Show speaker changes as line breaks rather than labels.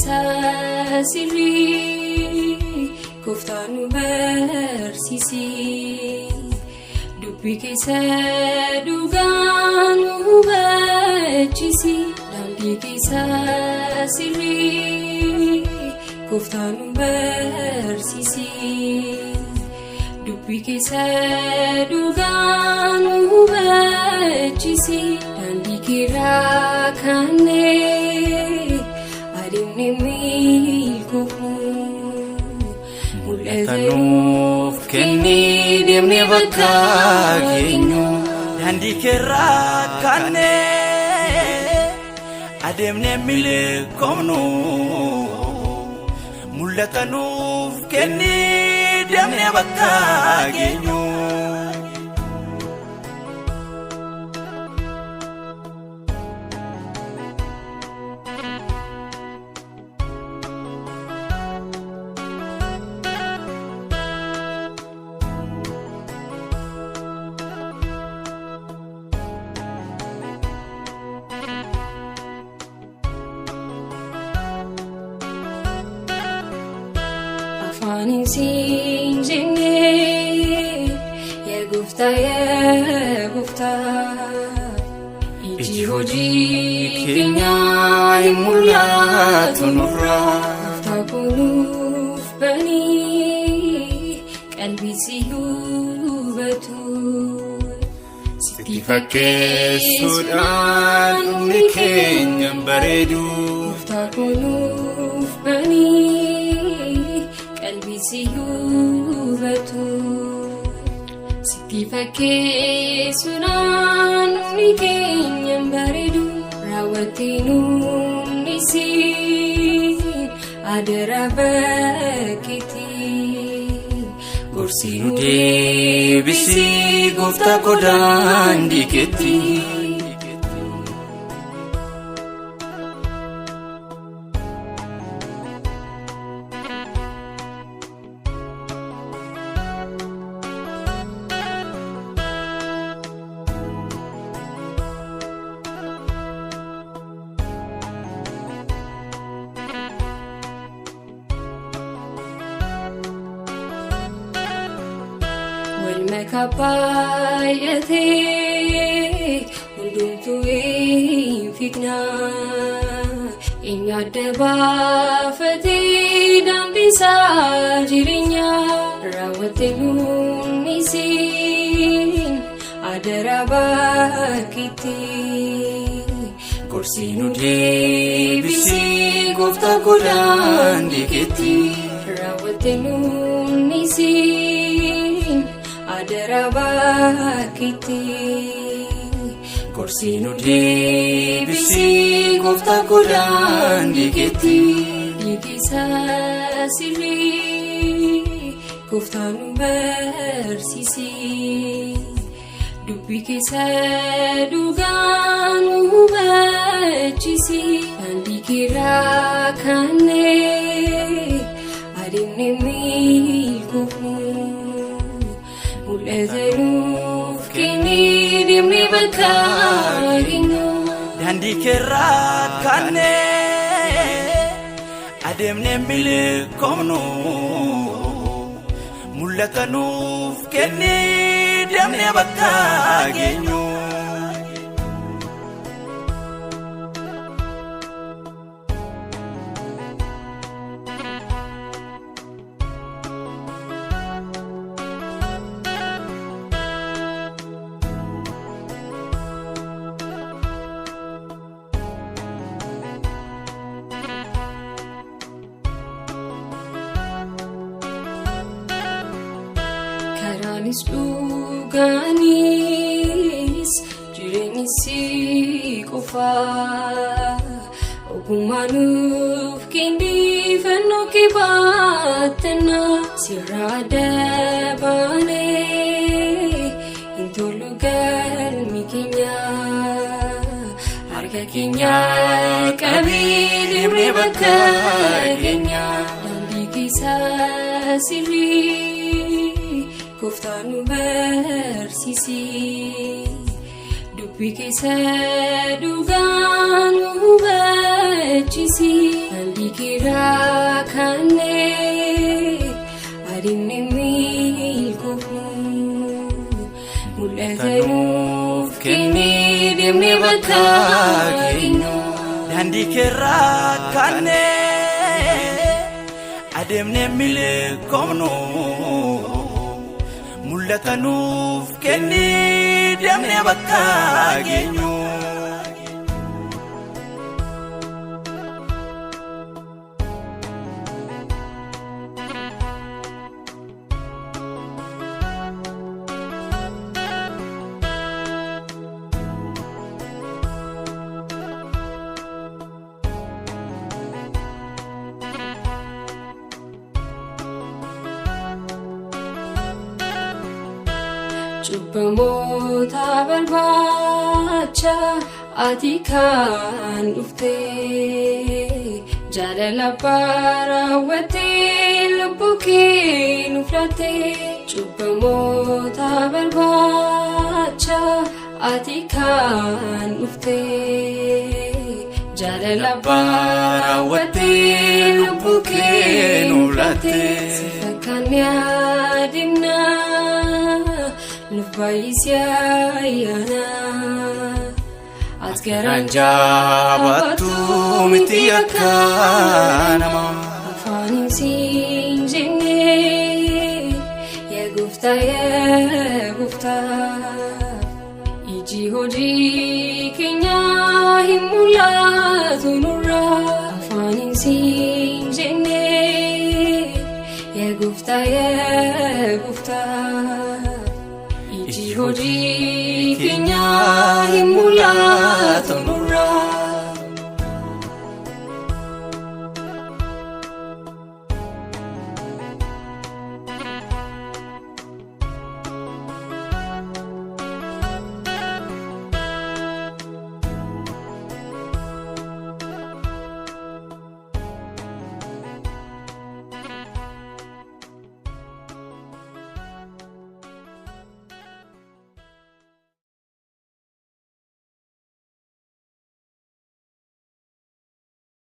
keessa sirrii gooftaan nu barsiisi. Dubbii keessa dhugaa nu hubachiisi. Daandii keessa sirrii gooftaan nu barsiisi. Dubbii keessa dhugaa nu hubachiisi. Daandii keerraa kaanee adeemnee milkoofnu.
Mul'ata nuuf kennii deemnee bakka geenyu.
Daandii keerraa kaanee adeemnee milkoomnu. Mul'ata nuuf kennii deemnee bakka geenyu.
Afaaniin siin jennee yaa gooftaa yaa gooftaa iji hojii
keenyaa hin mul'atu nurraa.
Gooftaa kunuuf banii qalbii si hubatu.
Sitti fakkeessuudhaan dhumni keenya hin bareedu.
Gooftaa kunuuf banii qalbii si hubatu. Sitti fakkeessuudhaan dhumni keenya hin bareedu. Raawwattee nuun siin adara bakkeetti.
Gorsi nu deebisii gooftaa koo daandii keetti.
Walmakaa baay'atee hundumtuu hin fignaa. Eenyu adda baafatee daandii isaa jireenyaa raawwattee nuun isiin adara bakkeetti.
Gorsi nu deebisii gooftaa koo daandii keetti.
Raawwattee nuun isiin adara bakkeetti.
Gorsi nu deebisii gooftaa koo daandii keetti.
Daandii keessa sirrii gooftaan nu barsiisi. Dubbii keessa dhugaa nu hubachiisi. Daandii keerraa kaanee adeemnee milkoofnu. Mul'ata nuuf kennii deemnee bakka geenyu.
Daandii keerraa kaanee adeemnee milkoomnu. Mul'ata nuuf kennii deemnee bakka geenyu.
Karaanis dhugaanis jireenyi si qofaa. Ogummaa nuuf kennii fannoo kee baattanna sirraa dabaanee hin tolu galmi keenya. Harka keenya qabee deemnee bakka keenya. Daandii keessa sirrii gooftaan nu barsiisi. Dubbii Dubbii keessa dhugaa nu hubachiisi. Daandii keerraa kaanee adeemnee milkoofnu. Mul'ata nuuf kennee deemnee bakka geenyu.
Daandii keerraa kaanee adeemnee milkoomnu. Mul'ata nuuf kennee deemnee bakka geenyu.
Cubbamoota barbaacha ati kan dhufte, jaalala raawwattee lubbuu kee nuuf laatte. Cubbamoota barbaacha ati kan dhufte, jaalala raawwattee lubbuu kee nuuf laatte. Si fakkaannee adeemnaa, nuuf baay'isi ayyaana. Ati garaan
Jaabattu miti akka namaa.
Afaaniin siin jennee, yaa gooftaa, yaa gooftaa, iji hojii keenyaa hin mul'atu nurraa. Afaaniin siin jennee, yaa gooftaa, yaa gooftaa, iji hojii keenyaa hin mul'atu nurraa.